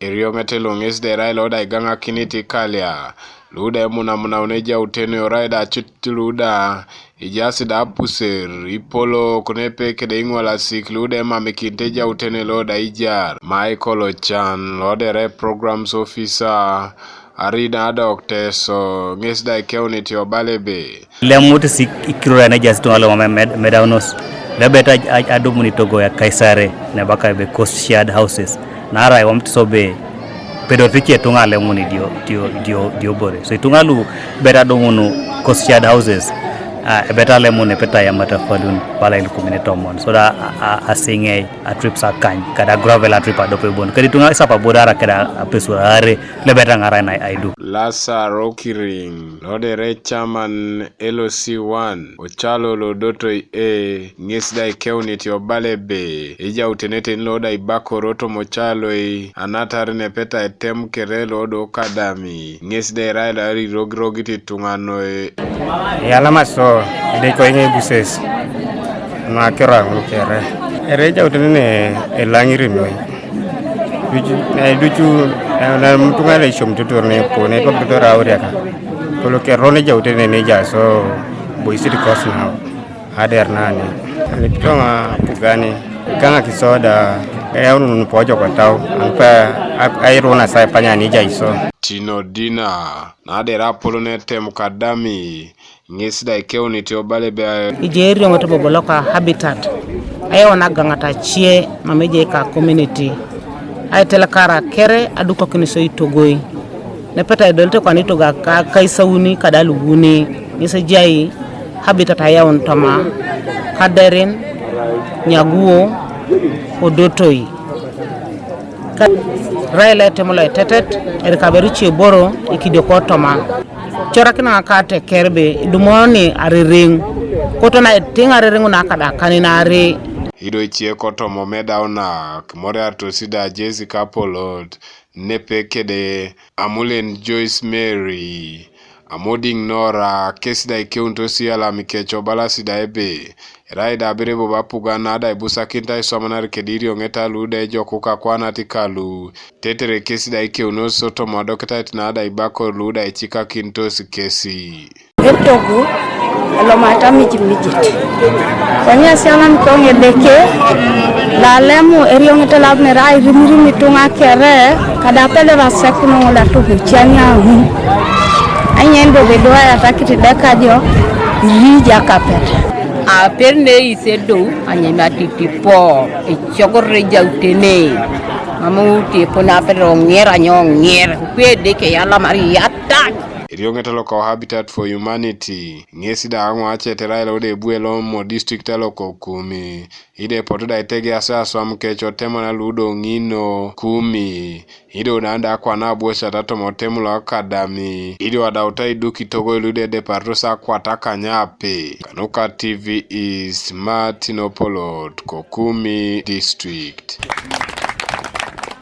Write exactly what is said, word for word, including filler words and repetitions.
Erioŋet lo ŋes da erai lo da igaŋakinit ikalia, lu da emunamunaun ejautene orai da cut lu da ijaas da apuser, ipolok nepe kede iŋolasik lu da emamikinit ejautene lo da ijar. Michael Ochan lo da erai programs officer, Arina Adok Teso ŋes da ikeunit obala ebe. Lemut sik ikirura ne ejaas ituŋa lo mame med-, medaunos. Lebet aj-, aj-, adumun itogo ya Kaisare, nebaka ebe cost shared houses. Naarai wamit so be pedoriti ice ituŋa alemun idio, idio, idio, idio bore. So ituŋa lu bet adumun cost shared houses, ah, ebet alemun epeta ya matafalun bala ilukumin tomon. So da a, a, asiŋei atrips akany, kada gravel atrip adope bon. Kedi ituŋa isapa bodara kada apesur are, lebet aŋarai na aidu. Lasaro Kiriŋ, lo da erai chairman L C one, ocalo lo dotoi e, ŋes da ikeunit obala ebe, ejautenete lo da ibakoro toma ocaloi, anatar nepeta etem kere lo do kadami, ŋes da erai lo arirogirogit ituŋa noi. Eyalama so, edeko eŋe buses, nakira ŋul kere. Ere ejautene ne elaŋiri noi. Ducu, na ducu, na, na mutuŋa le isiom tutur ne po, ne tuak tutur auriaka. Kolo kero ne ejautene ne ejaas boisit kos na ader nani. Lipitoŋa pugani, kaŋa kisoda, eyaun nun pojok otau, anupa, a, airuna sa epanya ne ejai so. Tino Dina, na ader apolon etem kadami, ŋes da ikeunit obala ebe. Ejai erioŋet bobo loka Habitat, ayau nagaŋat acie, mam ejai ka community. Aitelekara kere adukokin so itogoi. Nepeta idolite kwana itogo aka, akaisauni kada luuni, ŋes ejai Habitat ayaun toma Kaderin, Nyaguo, Odotoi. Ka, rai lo etem lo etetet, erikaberu ice boro, ikidioko toma. Corakin ŋakateker be idumoni arereŋ, koto na itiŋ arereŋ na kadakan nare. Ido ice kotoma medaunak, moriaritosi da Jessica Polot, nepe kede Amulen Joyce Mary, Amodiŋ Nora, kes da ikeunitos iyalam kec obalasi da ebe, erai da abere bobo apugan na da ibusakinit aiswamanar kede irioŋeta lu da ejokuk akwanat kalu, tetere kes da ikeunos toma adoketait na da ibakor lu da icikakinitos kesi. Etogo elomata mijimijit. Konye asialan koŋ Edeke, lalemu erioŋet labnere airimirim ituŋa kere, kada apedor asekuno ŋol atukuciani aŋun. Anyen bobo edu ayatakit dekajo, irija kapet. Aper ne isedou, anyem atitipo, ecokor ejautene. Mam utiepo napedor oŋer, anyo oŋer, kwe Edeke yalamar iyatak. Erioŋet loka Habitat for Humanity, ŋes da aŋo aceterai lo da ebu elomo district loka Kumi, ido epotu da itegeasi aswam kec otemon lu do ŋino Kumi, ido da da kwana abuesat toma otem lo akadami, ido adautai iduk itogoi lu da edeparotos akwat akanyape. Kanuka T V East, Martin Opolot, ko Kumi district.